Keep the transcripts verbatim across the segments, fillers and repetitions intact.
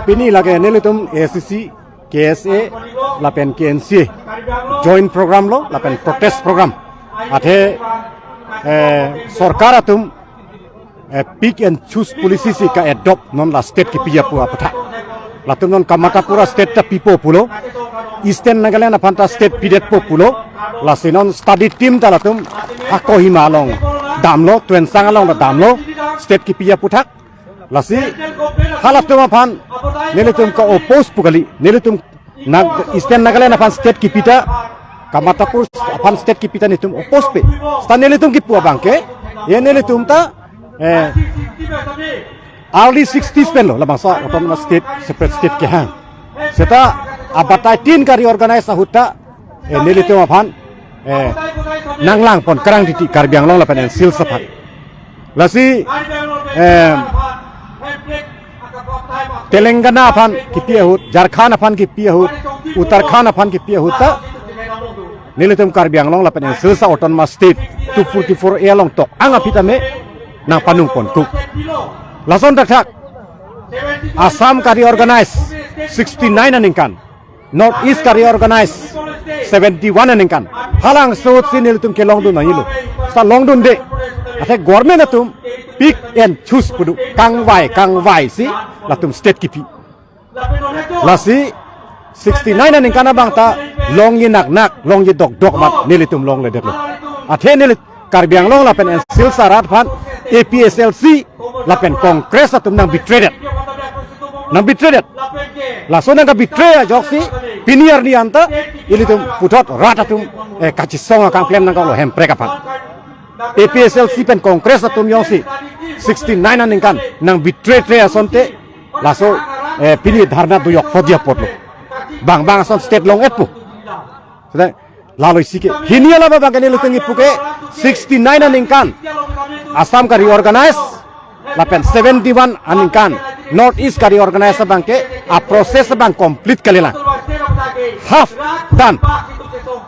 Pini lake nelitum A C C, K S A, lapen K N C A joint program lo, lapen protest program. Athe, eh, sorkar atum, eh, pick and choose policy si ka-adopt non la state kipi apu aputhak. Latum non Kamatapur a-state ta pipo pulo. Eastern Nagaland aphan ta state pidetpo pulo. Lasi non study team ta latum a-Kohima along damlo, Tuensang along ta damlo, state kipi aputhak. Lasi halatum aphan nelitum ka-oppose pu kali, nelitum Nag-, Eastern Nagaland aphan state kipi ta, Kamatapur aphan state kipi ta nelitum oppose pe. Seta nelitum kipu abangke, ye nelitum ta, eh, early sixties pen lo, labangso autonomous state, separate state kehang. Seta abatai tin ka-reorganize ahut ta, eh, nelitum aphan, eh, nanglangpon kerang titi Karbi Anglong lapen N C Hills aphan. Lasi, eh, Telangana aphan kipi ahut, Jharkhand aphan kipi ahut, Uttarakhand aphan kipi ahut ta nelitum Karbi Anglong lapen N C Hills a-autonomous state two forty-four A along tok-ang aphi tame nangpanung ponpo. Lason thakthak Assam ka-reorganize sixty-nine aningkan, North East ka-reorganize seventy-one aningkan. Halabangso ahut si nelitum kelongdun nangjilo. Seta longdunde. Athe government atum pick and choose pu do, kangvai kangvai si latum state kipi. Lasi sixty-nine aningkan abang ta longji naknak, longji dokdok amat nelitum longledetlo. Athe neli Karbi Anglong lapen N C Hills arat aphan A P H L C lapen Congress atum nang-betray det. Nang-betray det. Laso nang-betray ajoksi pini arni anta ilitum puthot rat atum, eh, kachesong akam klem nangkoklo Hemprek aphan. A P H L C pen Congress atum jongsi sixty-nine aningkan nang-betray tre asonte laso, eh, pini dharna do jokpot jokpotlo. Bang bang ason state long-etpo. Seta lalo isi ke. Hini alaba abangke nelitum kipu ke sixty-nine aningkan Assam ka-reorganize lapen seventy-one aningkan North East ka-reorganize abangke a-process abang complete kalilang. Half done.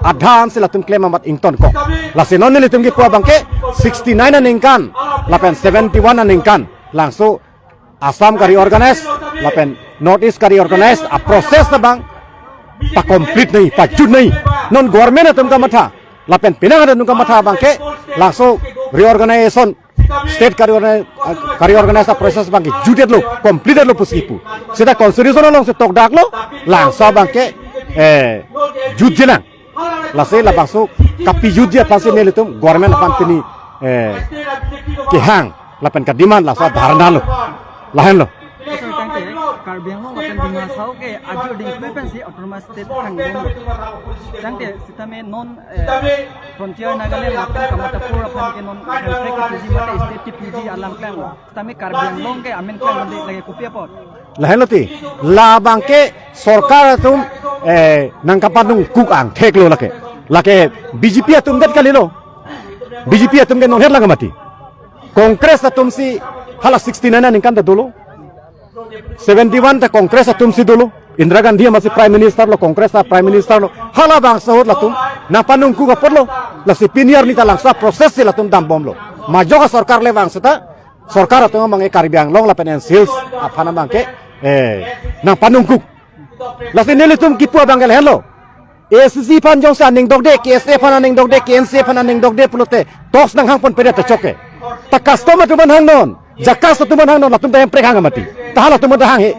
Adhan si latum klem amat ingtonkok. Lasi non nelitum kipu abangke sixty-nine aningkan lapen seventy-one aningkan labangso Assam ka-reorganize lapen North East ka-reorganize a-process abang pa-complete nangji, pajut nangji. Non government atum kamatha lapen penang atum kamatha abangke labangso reorganization, state ka-reorganize, ka-reorganize a-process abangke jutdetlo, complete detlo pusi kipu. Seta constitution alongsi tokdaklo, labangso abangke, eh, jutje nang. Lasi labangso kapijutji aphansi nelitum government aphan pini, eh, kehang lapen ka-demand labangso dharna lo. Lahenlo. Sir, tangte Karbi Anglong lapen Dima Hasao ke ajo dingklu pensi autonomous state thangbomlo. Tangte sitame non, eh, frontier Nagaland lapen Kamatapur aphan ke non Hemprek kipiji mate state kipiji alam klanglo. Sitame Karbi Anglong ke amen klang mande lake kopi apot? Lahenlo ti, labangke sorkar atum, eh, nangkapanungkuk angthek lo lake. Lake B J P atum det kalilo. B J P atum ke non-het lang mati. Congress atumsi hala sixty-nine aningkan ta dolo. Seventy-one ta Congress atumsi dolo. Indira Gandhi amatsi Prime Minister lo, Congress ta Prime Minister lo. Halabangso ahut latum nangpanungkuk apotlo. Lasi pini arni ta labangso a-process si latum dambomlo. Majok a-sorkar le vang seta sorkar atum abangke Karbi Anglong lapen N C Hills aphan abangke, eh, nangpanungkuk. Lasi nelitum kipu abangke lahenlo. A C C aphan jongsi aning dokde, K S A aphan aning dokde, K N C A aphan aning dokde pulote talks nanghangponpedet ta chokche. Ta custom atum aphan hangnon, JACAS atum aphan hangnon, latum ta Hemprek hang mati. Ta halatum ta hanghe.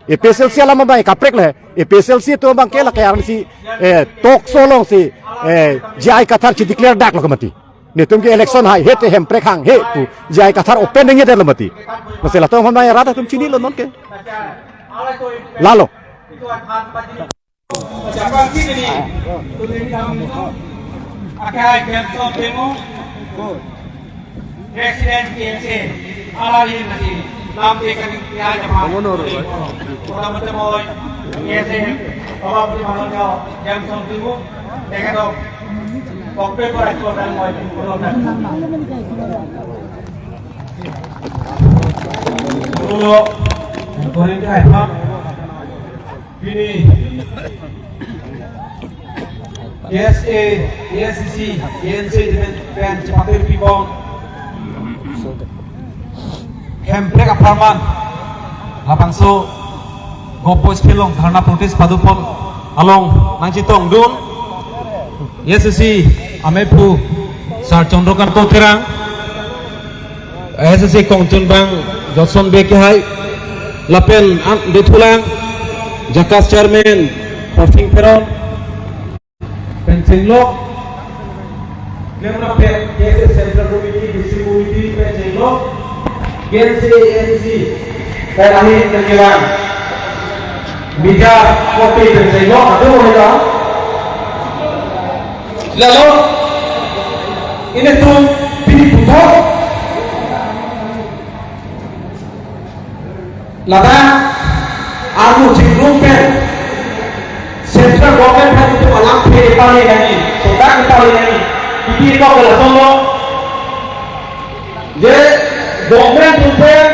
A P H L C alam abang kaprek le. A P H L C atum abangke lake arnisi, eh, talks alongsi, eh, J I Kathar chideclare daklo ke mati. Netum ke election haihe te Hemprek hanghe pu J I Kathar open nangjedetlo mati. Lasi latum aphan abang rat atum chinilo non ke. Lalo. President K S A, alari nasi, lam te kani kya jama. Komono ro, bhai. Kota Mata Boy, K S A, Baba Puri Bhalan Jao, Jameson Timung, tekhek, kokpe pora ko dan boy, kono dan. Kono, kono kya hai, ha? Pini K S A, K S A C C, K N C A pen chepate pibom. Hemprek apharman labangso Govt Boys Field along dharna protest padopon along nangchetongdun A S D C amephu Sar Chandrakanta Terang, A S D C kongchunbang Jotson Bey Kehai, lapen an dethulang JACAS Chairman Porsing Teron pen chenglok, klemrap pen K S A Central Committee, District Committee pen chenglok, K S A A S D C pen ahin pen kelang, media korte pen chenglok, atu mo hela. Lalo, ilitum pini puthot ladak armu chingrum pen Central Government aphan itum alam phe pale nangji, sodak pale nangji. Ipi ko kelason lo. Je government atum pen,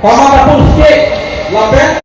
pama tapung state lapen